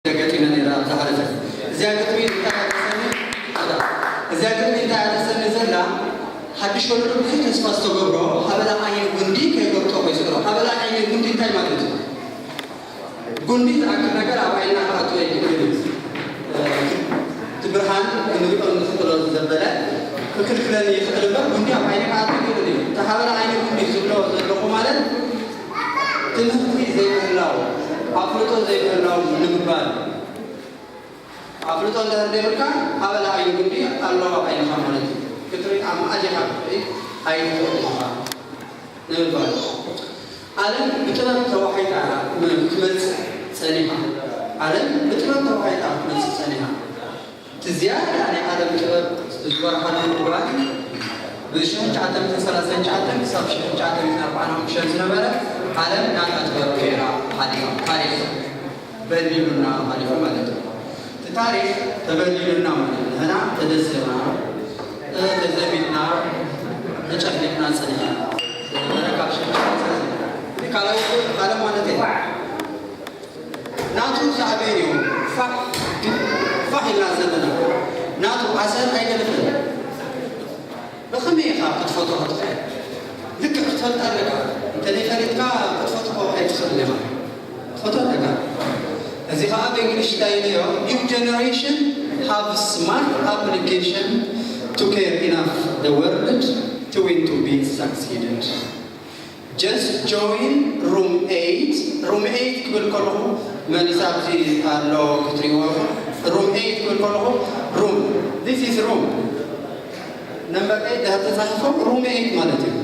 ገጢመ ነይረ ኣብ ዝሓለፈ። እዚኣ ግጥሚ እንታይ እያ ተሰኒ? እዚኣ ግጥሚ እንታይ እያ ተሰኒ ዘላ? ሓድሽ ወለዶ ብዙሕ ተስፋ ዝተገብሮ ሃበላ ዓይኒ ጉንዲ ከይገልጦ ከይስእሮ። ሃበላ ዓይኒ ጉንዲ እንታይ ማለት እዩ? ጉንዲ ዝኣክል ነገር ኣብ ዓይንና ክኣቱ ኣይክእልን እዩ። እቲ ብርሃን ክንሪኦ ንኽእሎ ዘበለ ክክልክለኒ ይኽእል እምበር ጉንዲ ኣብ ዓይኒ ክኣቱ ይኽእል እዩ። እቲ ሃበላ ዓይኒ ጉንዲ ዝብሎ ዘለኹ ማለት ትምህርቲ ዘይምህላው፣ ኣፍልጦ ዘይምህላው ንምባል። ኣፍልጦ እንድሕር ዘይብልካ ሃበላ ዓይኒ ጉንዲ ኣሎ ኣብ ዓይንኻ ማለት እዩ። ክትርኢ ኣብ መኣዝ ኢኻ ክትርኢ ኣይትኽእልን ኢኻ ንምባል። ዓለም ብጥበብ ተዋሒጣ ክትመጽእ ጸኒሓ። ዓለም ብጥበብ ተዋሒጣ ክትመጽእ ጸኒሓ። እቲ ዝያዳ ናይ ዓለም ጥበብ ዝበርሃሉ እዋን ብ ሽሕን ትሽዓተ ሚእትን ሰላሳን ትሽዓተን ክሳብ ሽሕን ትሽዓተ ሚእትን ኣርባዓን ሓሙሽተን ዝነበረ ዓለም ናታ ጥበብ ገይራ ሓሊፋ። ታሪኽ በሊሉና ሓሊፉ ማለት እዩ። እቲ ታሪኽ ተበሊሉና ማለት ንሕና ተደሲርና፣ እ፣ ተዘሚትና፣ ተጨፍሊቕና ጸኒሕና። ዝነበረ ካብ ሽሕን ትሽዓተ ሚእትን ሰላሳን ካልኣይ ዓለም ማለት እዩ። ናቱ ዝኣበየን እዩ ፋሕ፣ ፋሕ ኢልና ዘለና። ናቱ ኣሰር ኣይገደፈን። ብኸመይ ኢኻ ክትፈትሖ ትኽእል? ልክዕ ክትፈልጥ ኣለካ። እንተ ዘይፈሊጥካ ክትፈትሖ ኣይትኽእልን ኢኻ። ክትፈትሖ ኣለካ። እዚ ኸዓ ብእንግሊሽ እንታይ ኢለዮ? New generation have smart application to care enough the world to win to be succeeded. Just join room eight. Room eight ክብል ከለኹ መሊስ ኣብዚ ኣሎ ክትሪእዎ ኢኹም። Room eight ክብል ከለኹ room, this is room number eight ድሕር ተጻሒፎም room eight ማለት እዩ።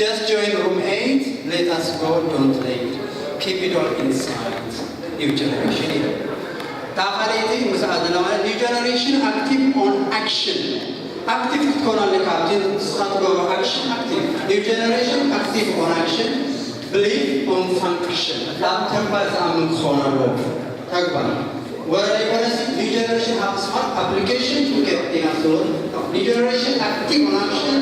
Just join room eight, let us go, don't late, keep it all inside, new generation ይላል። እታ ካልኣይቲ ምስኣ ዘላ ማለት new generation active on action። ኣክቲቭ ክትኮን ኣለካ። ኣብቲ ንስኻ ትገብሮ ኣክሽን ኣክቲቭ። New generation active on action, believe on function። ኣብ ተግባር ዝኣምን ክኸውን ኣለዎ። ተግባር ወረ ዘይኮነሲ new generation have smart application to get enough to new generation active on action,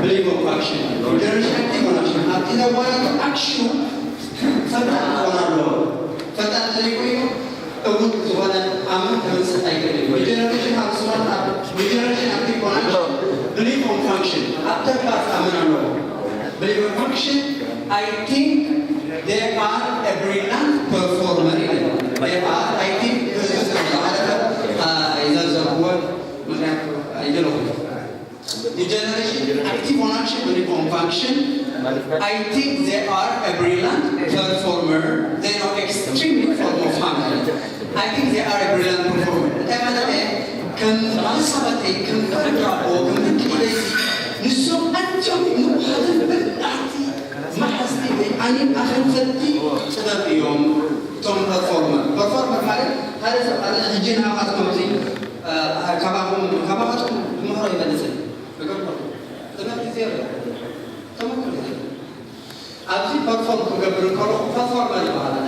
believe on function። New generation active on action ኣብቲ ተግባራቱ ኣክሽኑ ፈጣን ክኾን ኣለዎ። ፈጣን እንተዘይኮይኑ እውን ዝኾነ ኣምን ከምፅእ ኣይክእልን እዩ። New generation have smart app, new generation active on action, believe on function። ኣብ ተግባር ክኣምን ኣለዎ። Believe on function, I think they are a brilliant performer ይላል። They are, I think፣ ዝሓለፈ፣ አ፣ ይዘርዘርዎ ምክንያቱ ኣይደለኹም። New generation active on action, believe on function. I think they are a brilliant performer. They know extremely form of harmony. I think they are a brilliant performer. እንታይ ማለት እየ? ከም ሓሳባተይ፣ ከም ክርዳኦ፣ ከም ርድኢተይ፣ ንሶም ኣዝዮም ንቑሓትን በላሕቲ መሓዝቲ ወይ ዓይኒ ኣኽንፈቲ ጥበብ እዮም። እቶም ፐርፎርመር፣ ፐርፎርመር ማለት ሓደ ሰብ ኣለ፣ ሕጂ ንዓኻትኩም ኣብዚ፣ እ፣ ካባኹም፣ ካባኻትኩም ክምህሮ ይመልስን። ብግብሩ ትምህርቲ ዜሮ፣ ተመክሮ ዜሮ። ኣብዚ ፐርፎርም ክገብር እንከሎ ፐርፎርመር ይበሃል። ኣነ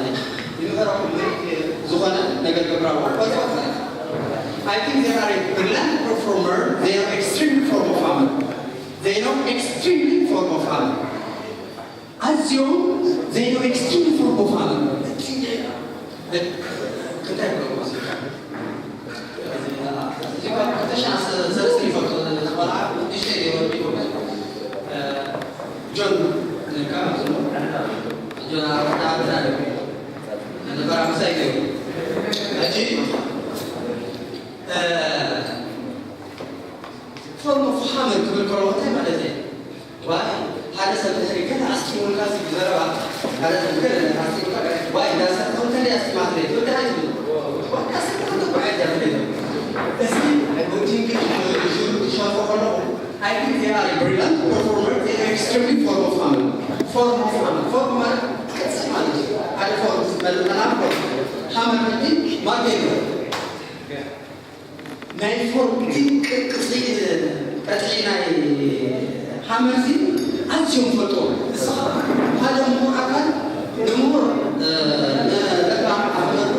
ይምህረኩም ምርኢት ዝኾነ ነገር ገብር ኣለኹ። ፐርፎርመር። I think they are a brilliant performer. They are extremely form of hammer. They know extremely form of hammer. ኣዝዮም they know extremely form of hammer. ክልተ ይብሎ ሙዚቃ። እዚ ኳ ክልተ ሽሕ ሰለስተ ይፈልጦ ዝነበረ ቆልዓ ንእሽተይ ገይሩ ወዲኡ። እ፣ ጆን ዝብሃል ኣብዚ ኣሎ። ጆን ኣብ፣ ኣብ፣ ኣብ፣ ነበር ኣብ ምሳይ ገይሩ። ሕጂ፣ እ፣ ፎርም ኦፍ ሃመር ክብል ከሎ እንታይ ማለት እዩ? ዋይ፣ ሓደ ሰብ ድሕሪ ገለ ኣስጢሙልካ ሲ ብዘረባ፣ ሓደ ሰብ ገለ ኣስጢሙልካ፣ ዋይ፣ እንዳ ሰብ ከምተለይ ኣስጢማትለይ፣ ትወዲ ኣይትብል። ዋይ፣ ኣስጢሙልካ እኮ ዓይነት እያ ትብል። እዚ ወዲ እንግሊዝ ዙር ትሸርፎ ከለኹ፣ I think they are brilliant performer, they are extremely form of hammer. ፎርም ኦፍ ሃመር። ፎርም ማለት ቅርጺ ማለት እዩ። ሓደ ፎርም ዝመልእ ፎርም። ሃመር ማለት ማቴሪያል። ናይ ፎርም ቅርጺ፣ ቅርጺ ናይ ሃመር ሲ ኣዝዮም ፈልጦ። ንስኻ ሓደ ምሁር ኣካል ንምሁር፣ እ፣ ንለባም ኣፍለጡ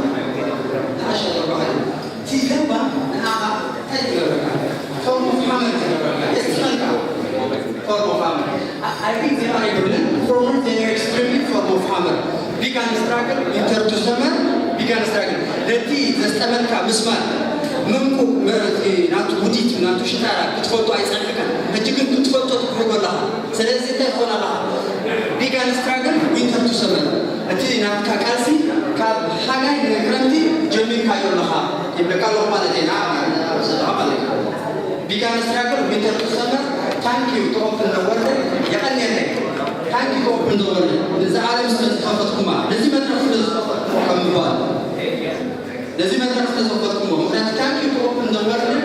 ንኣሸ ተባህል። እቲ ለባም ንኣኻ እንታይ ይገብረካ? ፎርም ኦፍ ሃመር ይገብረካ። የስመልካ። ፎርም ኦፍ ሃመር። I think they are a brilliant performer, they are extremely form of hammer. Began struggle, winter to summer, began struggle። ነቲ ዘስጠመልካ ምስማር ምንቁ ናቱ ውዲት ናቱ ሽጣራ ክትፈልጦ ኣይጸንሕካን። ሕጂ ግን ክትፈልጦ ትሕጎ ኣለኻ። ስለዚ እንታይ ትኾን ኣለኻ? ቢጋን ስትራግል ዊንተር ቱ ሰመር፣ እቲ ናትካ ቃልሲ ካብ ሓጋይ ንክረምቲ ጀሚርካዮ ኣለኻ ይብለካ ኣለኹ ማለት እየ። ንዓኻ ዘለኻ ማለት እዩ። ቢጋን ስትራግል ዊንተር ቱ ሰመር። ታንክ ዩ ቱ ኦፕን ዘ ወርልድ። የቐንየለይ። ታንክ ዩ ቱ ኦፕን ዘ ወርልድ። ነዚ ዓለም ስለ ዝኸፈትኩማ፣ ነዚ መድረኽ ስለ ዝኸፈትኩማ ከም ምባል፣ ነዚ መድረኽ ስለ ዝኸፈትኩሞ። ምክንያቱ ታንክ ዩ ቱ ኦፕን ዘ ወርልድ።